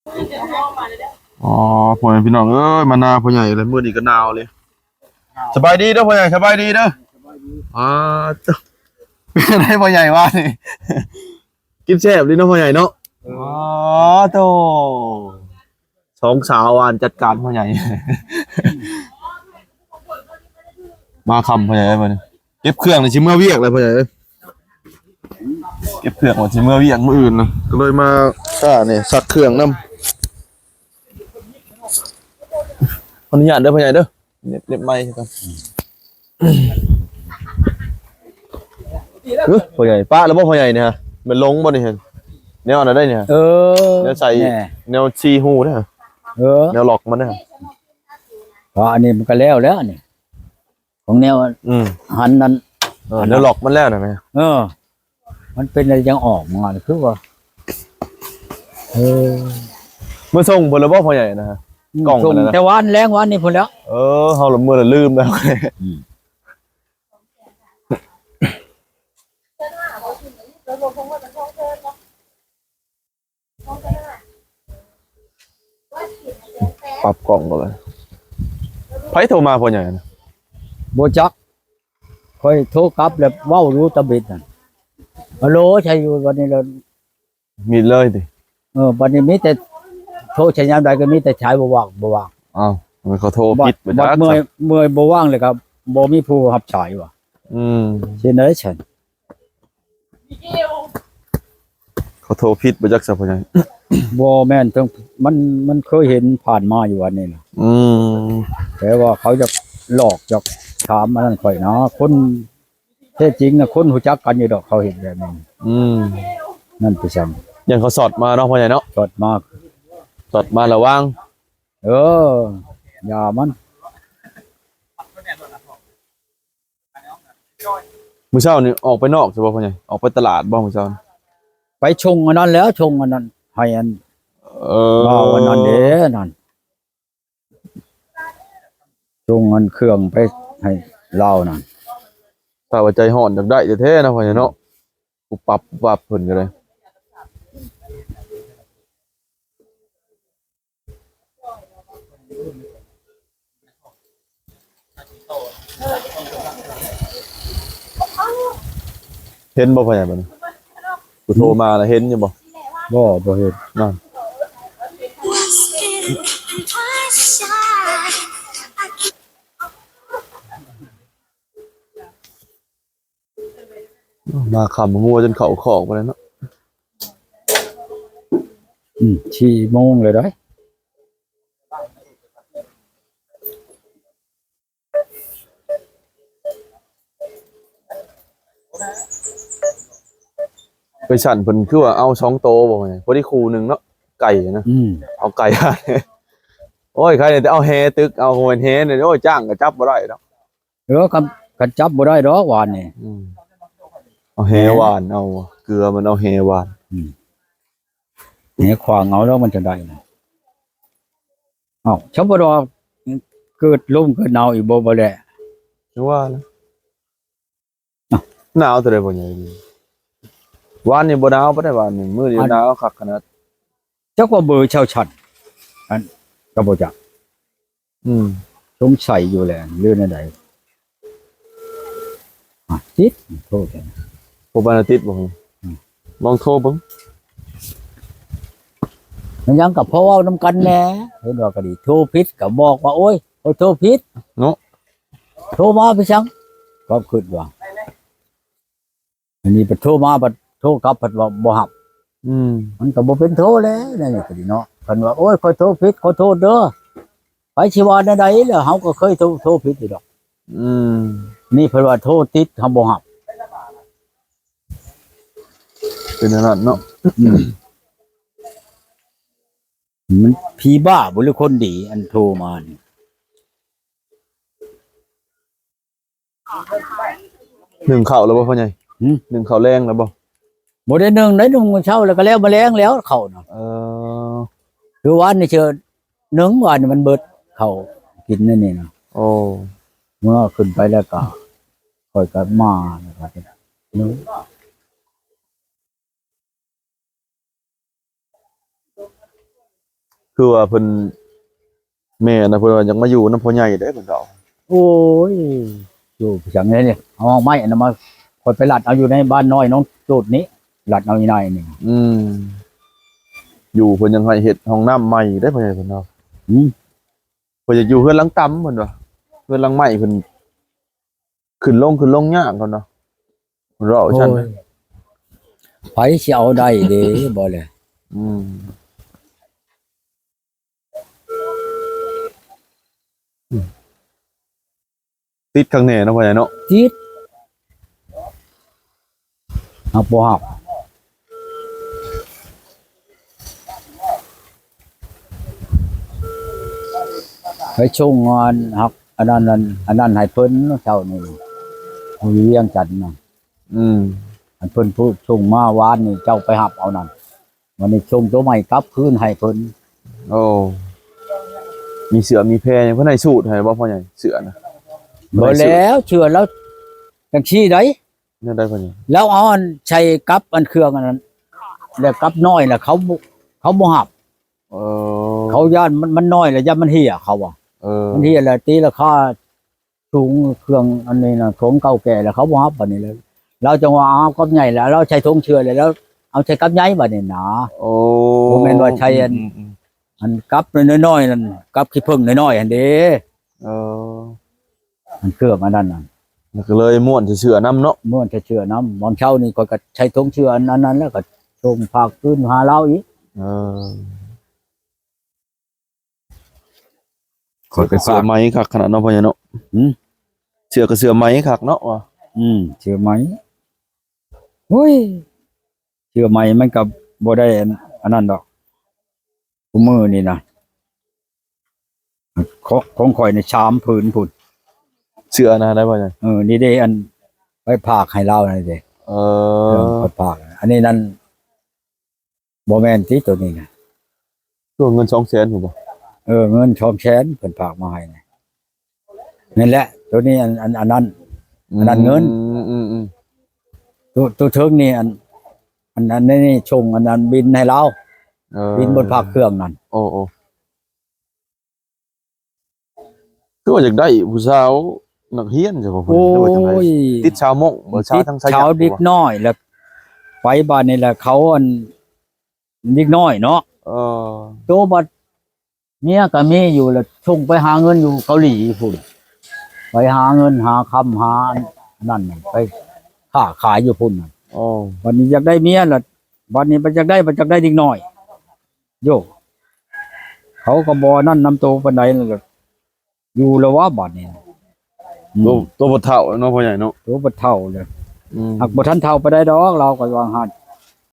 ອໍ ພໍ່ແມ່ພີ່ນ້ອງເອີຍ ມານາພໍ່ໃຫຍ່ແລ້ວ ມື້ນີ້ກໍໜາວເລີຍ. ສະບາຍດີເດີພໍ່ໃຫຍ່ ສະບາຍດີເດີ. ອ່າ ເປັນຈັ່ງໃດພໍ່ໃຫຍ່ວານນີ້ ກິນແຊບດີເນາະພໍ່ໃຫຍ່ເນາະ. ອໍ ໂທ້ ສອງສາວວານຈັດການພໍ່ໃຫຍ່ ມາຄ່ຳພໍ່ໃຫຍ່ເອີຍ ບາດນີ້ ເກັບເຄື່ອງນີ້ຊິເມືອວຽກແລ້ວພໍ່ໃຫຍ່ເອີຍ ເກັບເຄື່ອງວ່າຊິເມືອວຽກມື້ອື່ນນະ ກໍເລີຍມາຊ້ານີ້ ຊັກເຄື່ອງນຳ. ຂໍອະນຸຍາດເດີພໍ່ໃຫຍ່ເດີ ເນັບ ເນັບໄມໃຫ້ກ່ອນ. ເອີ່ ພໍ່ໃຫຍ່ ປະແລ້ວບໍ່ພໍ່ໃຫຍ່ນີ້ຮະ ແມ່ນລົງບໍ່ນີ້ ແນວອັນນັ້ນໄດ໋ນີ້ ເອີ ແນວໃສ່ ແນວສີ່ຮູເດ້ ເອີ ແນວລັອກມັນເດ້. ເພາະອັນນີ້ມັນກໍແລ້ວແລ້ວອັນນີ້ ຂອງແນວ ອືມ ຫັນນັ້ນ ເອີ ແນວລັອກມັນແລ້ວນະແມ່ ເອີ ມັນເປັນໄດ້ຈັ່ງອອກມາ ຄືວ່າ ເອີ ມາສົ່ງເພິ່ນແລ້ວບໍ່ພໍ່ໃຫຍ່ນະ ອືມ ກ່ອງ ສົ່ງນັ້ນນະ ແຕ່ວານແລງວານນີ້ພຸ້ນແຫຼ້ວ. ເອີ ເຮົາລະເມືອລະລືມແລ້ວ ອືມ. ປັບກ້ອງກ່ອນເລີຍ. ໃຜໂທມາພໍ່ໃຫຍ່ນະ? ບໍ່ຈັກ. ຂ້ອຍໂທກັບແລ້ວເວົ້າຢູ່ຕະບິດນັ້ນ. ຮັລໂຫຼ ໃສຢູ່ ບັດນີ້ລະມິດເລີຍຕິ? ເອີ ບັດນີ້ມີແຕ່ໂທໃສ່ຍາມໃດກໍມີແຕ່ສາຍບໍ່ວ່າງ ບໍ່ວ່າງ. ອ້າວ ມັນເຂົາໂທຜິດບໍ່ຈັກ. ເມື່ອຍ ເມື່ອຍບໍ່ວ່າງແລ້ວກໍບໍ່ມີຜູ້ຮັບສາຍວ່າ. ອືມ ເຮັດແນວໃດຊັ້ນ? ເຂົາໂທຜິດບໍ່ຈັກຊະພໍ່ໃຫຍ່. ບໍ່ແມ່ນ ເຖິງ ມັນ ມັນເຄີຍເຫັນຜ່ານມາຢູ່ອັນນີ້ນະ. ອືມ ແຕ່ວ່າເຂົາຢາກຫຼອກ ຢາກຖາມອັນນັ້ນຂ້ອຍນະ. ຄົນແທ້ຈິງນະ ຄົນຮູ້ຈັກກັນຢູ່ດອກ ເຂົາເຮັດແບບນີ້. ອືມ ນັ້ນຄືຊັ້ນ ຢ້ານເຂົາສອດມາເນາະພໍ່ໃຫຍ່ເນາະ. ສອດມາ ສອດມາລະວັງ. ເອີ ຢ່າມັນ. ມື້ເຊົ້ານີ້ອອກໄປນອກຊະບໍ່ພໍ່ໃຫຍ່? ອອກໄປຕະຫຼາດບໍ່ມື້ເຊົ້າ? ໄປຊົງອັນນັ້ນແຫຼ້ວ ຊົງອັນນັ້ນ ໃຫ້ອັນ ເອີ ເວົ້າອັນນັ້ນເດ້ນັ້ນ ຊົງອັນເຄື່ອງໄປໃຫ້ລາວນັ້ນ. ຖ້າວ່າໃຈຮ້ອນຢາກໄດ້ແທ້ໆນະພໍ່ໃຫຍ່ເນາະ ປຸບປັບປຸບປັບເພິ່ນກໍໄດ້. ເຫັນບໍ່ພໍ່ໃຫຍ່ບັດນີ້? ຜູ້ໂທມານະ ເຫັນຢູ່ບໍ່? ບໍ່ ບໍ່ເຫັນ. ນັ້ນ ມາຄ່ຳ ງົວຈົນເຂົ້າຄອກໄປແລ້ວເນາະ. ອືມ ສີ່ໂມງແລ້ວໃດ໋. ໄປຊັ້ນເພິ່ນຄືວ່າເອົາສອງໂຕບໍ່? ພໍດີຄູ່ໜຶ່ງເນາະ ໄກ່ນະ. ອືມ ເອົາໄກ່. ໂອ້ຍ ໃຄແຕ່ເອົາແຫຕຶກ ເອົາແຫນີ້ ໂອ້ຍ ຈ້າງກໍຈັບບໍ່ໄດ້ດອກ. ເອີ ຄັນ ຄັນຈັບບໍ່ໄດ້ດອກຫວານນີ້. ອືມ ເອົາແຫຫວານເອົາ ເກືອມັນເອົາແຫຫວານ. ອືມ ແຫຂວາງເອົາແລ້ວມັນຈັ່ງໄດ້ນະ. ເອົ້າ ສຳມະດອກ ເກີດລົມເກີດໜາວອີກບໍ່ ບໍ່ແລະ? ຈັ່ງວ່າລະ. ອ້າວ ໜາວເທົ່າໃດພໍ່ໃຫຍ່? ວານນີ້ບໍ່ໜາວປານໃດ ວານນີ້ ມື້ນີ້ ອັນ ໜາວຄັກຂະໜາດ. ຈັກວ່າເບີຊາວຊັ້ນ ອັນ ກໍບໍ່ຈັກ. ອືມ ສົງໄສຢູ່ແຫຼະ ຫຼືແນວໃດ? ອາ ຕິດ ໂທດ ບໍ່ປານຕິດບໍ່? ອືມ ລອງໂທເບິ່ງ. ມັນຍັງກໍພໍເວົ້ານຳກັນແດ່ ເຫັນວ່າກໍດີ ໂທຜິດກໍບອກວ່າ ໂອ້ຍ ໂອ້ຍ ໂທຜິດເນາະ ໂທມາໄປສັງ ຄວາມຄິດວ່າ. ອັນນີ້ເພິ່ນໂທມາ ເພິ່ນໂທກັບ ເພິ່ນວ່າບໍ່ຮັບ. ອືມ ມັນກໍບໍ່ເປັນໂທແລ້ວ ແນວນີ້ກໍດີເນາະ. ເພິ່ນວ່າ ໂອ້ຍ ຂ້ອຍໂທຜິດ ຂໍໂທດເດີ. ໃຜຊິວ່າແນວໃດແລ້ວ ເຮົາກໍເຄີຍໂທ ໂທຜິດຢູ່ດອກ. ອືມ ນີ້ເພິ່ນວ່າໂທຕິດ ເຮົາບໍ່ຮັບ. ເປັນແນວນັ້ນເນາະ. ອືມ ມັນຜີບ້າບໍ່ ຫຼືຄົນດີ ອັນໂທມານີ້. ໜຶ້ງເຂົ້າແລ້ວບໍ່ພໍ່ໃຫຍ່? ຫື? ໜຶ້ງເຂົ້າແລງແລ້ວບໍ່? ບໍ່ໄດ້ໜຶ້ງໄດ໋ ໜຶ້ງມື້ເຊົ້າແລ້ວກໍແລ້ວ ມາແລງແລ້ວເຂົ້ານະ. ເອີ ຄືວານນີ້ເຊີໜຶ້ງ ວານນີ້ມັນເບິດເຂົ້າກິນອັນນີ້ນະ. ໂອ້ ເມື່ອຂຶ້ນໄປແລ້ວກໍ ຂ້ອຍກໍມາແລ້ວກໍໜຶ້ງ. ຄືວ່າເພິ່ນ ແມ່ນນະ ເພິ່ນວ່າຢາກມາຢູ່ນຳພໍ່ໃຫຍ່ເດ້ ເພິ່ນກໍເອົາ ໂອ້ຍ ຢູ່ຈັ່ງໃດນີ້ ເອົາໄມ້ອັນນັ້ນມາ ຂ້ອຍໄປລັດເອົາຢູ່ໃນບ້ານນ້ອຍໜອງໂຈດນີ້ ລັດເອົາອີ່ນາຍນີ້ ອືມ ຢູ່ເພິ່ນຍັງໃຫ້ເຮັດຫ້ອງນ້ຳໃໝ່ເດ້ ພໍ່ໃຫຍ່ເພິ່ນເນາະ ອືມ ເພິ່ນຢາກຢູ່ເຮືອນຫຼັງຕ່ຳ ເພິ່ນວ່າ ເຮືອນຫຼັງໃໝ່ເພິ່ນ ຂຶ້ນລົງ ຂຶ້ນລົງຍາກ ເພິ່ນວ່າ ເພິ່ນເວົ້າຊັ້ນ ໂອ້ຍ ໃຜຊິເອົາໄດ້ເດ້ ບໍ່ແລະ ອືມ ອືມ ຕິດຄັກແນ່ເນາະ ພໍ່ໃຫຍ່ເນາະ ຕິດ ຮັກບໍ່ຮັກ ໄປສົ່ງງານຮັກ ອັນນັ້ນ ອັນ ອັນນັ້ນໃຫ້ເພິ່ນເຊົ້ານີ້ ຢູ່ວຽງຈັນນະ ອືມ ອັນເພິ່ນຜູ້ສົ່ງມາວານນີ້ ເຈົ້າໄປຮັບເອົານັ້ນ ວັນນີ້ສົ່ງໂຕໃໝ່ກັບຄືນໃຫ້ເພິ່ນ ໂອ້ ມີເສື້ອມີແພຫຍັງ ເພິ່ນໃຫ້ສູດໃຫ້ບໍ່ ພໍ່ໃຫຍ່ ເສື້ອນະ ບໍ່ແລ້ວ ເສື້ອລາວຈັ່ງຊີ້ໃດ ແນວໃດ ພໍ່ໃຫຍ່ ລາວເອົາອັນໃສ່ກັບອັນເຄື່ອງອັນນັ້ນ ແລ້ວກັບນ້ອຍລະເຂົາບໍ່ ເຂົາບໍ່ຮັບ ເອີ ເຂົາຢ້ານມັນ ມັນນ້ອຍລະຢ້ານມັນເຫ່ຍ ເຂົາວ່າ ເອີ ມັນເຫ່ຍລະຕີລາຄາ ຖົງເຄື່ອງອັນນີ້ນະ ຖົງເກົ່າແກ່ແລ້ວເຂົາບໍ່ຮັບ ບາດນີ້ແລ້ວ ລາວຈັ່ງວ່າເອົາກັບໃຫຍ່ ແລ້ວລາວໃສ່ຖົງເສື້ອ ແລ້ວລາວເອົາໃສ່ກັບໃຫຍ່ ບາດນີ້ນະ ໂອ້ ບໍ່ແມ່ນວ່າໃສ່ອັນ ອືມ ອັນກັບນ້ອຍໆນັ້ນ ກັບຂີ້ເຜິ້ງນ້ອຍໆຫັ້ນເດ້ ເອີ ອັນເຄື່ອງອັນນັ້ນນະ ແລ້ວກໍເລີຍມ້ວນໃສ່ເສື້ອນຳເນາະ ມ້ວນໃສ່ເສື້ອນຳ ບາງເຊົ້ານີ້ຂ້ອຍກໍໃສ່ຖົງເສື້ອອັນ ອັນນັ້ນ ແລ້ວກໍສົ່ງພາກຄືນຫາລາວອີກ ເອີ ຂ້ອຍກໍເສື້ອໃໝ່ຄັກຂະໜາດເນາະ ພໍ່ໃຫຍ່ເນາະ ຫື ເສື້ອກໍເສື້ອໃໝ່ຄັກເນາະວ່າ ອືມ ເສື້ອໃໝ່ ໂອ້ຍ ເສື້ອໃໝ່ມັນກໍບໍ່ໄດ້ອັນ ອັນນັ້ນດອກ ຄູ່ມື້ນີ້ນະ ຂອງ ຂອງຂ້ອຍນີ້ສາມຜືນພຸ້ນ ເສື້ອນະ ໄດ້ບໍ່ ເອີ ນີ້ເດ້ ອັນໄປຝາກໃຫ້ລາວນັ້ນເດ້ ເອີ ເອີ ໄປຝາກ ອັນນີ້ນັ້ນ ບໍ່ແມ່ນຕິ ໂຕນີ້ນະ ຕົວເງິນສອງແສນພຸ້ນບໍ່ ເອີ ເງິນສອງແສນເພິ່ນຝາກມາໃຫ້ນະ ນັ້ນແຫຼະ ໂຕນີ້ອັນ ອັນ ອັນນັ້ນ ອືມ ອັນນັ້ນເງິນ ອືມໆໆ ໂຕ ໂຕເທິງນີ້ອັນ ອັນ ອັນນີ້ສົ່ງອັນນັ້ນບິນໃຫ້ລາວ ເອີ ບິນບົນພາກເຄື່ອງນັ້ນ ໂອ້ໆ ຄືວ່າຢາກໄດ້ຜູ້ສາວນັກຮຽນຊະບໍ່ ເພິ່ນ ໂອ້ຍ ຫຼືວ່າຈັ່ງໃດ ຕິດສາວມົ້ງບໍ່ ຕິດສາວທາງໄຊຍະ ສາວເດັກນ້ອຍ ແລ້ວໄປບາດນີ້ແຫຼະ ເຂົາອັນ ເດັກນ້ອຍເນາະ ເອີ ໂຕບັດເມຍກໍມີຢູ່ ແລ້ວສົ່ງໄປຫາເງິນຢູ່ເກົາຫຼີພຸ້ນ ໄປຫາເງິນຫາຄຳ ຫາອັນນັ້ນ ໄປຄ້າຂາຍຢູ່ພຸ້ນ ໂອ້ ບັດນີ້ຢາກໄດ້ເມຍລະ ບັດນີ້ບັດຢາກໄດ້ ບັດຢາກໄດ້ເດັກນ້ອຍ ໂຢ ເຂົາກໍບໍ່ນັ້ນນຳໂຕປານໃດ ແລ້ວກໍຢູ່ແລ້ວວະບາດນີ້ ອືມ ໂຕ ໂຕບໍ່ເຖົ້າເນາະ ພໍ່ໃຫຍ່ເນາະ ໂຕບໍ່ເຖົ້າແລ້ວ ອືມ ຫາກບໍ່ທັນເຖົ້າປານໃດດອກ ລາວກໍວ່າຫັ້ນ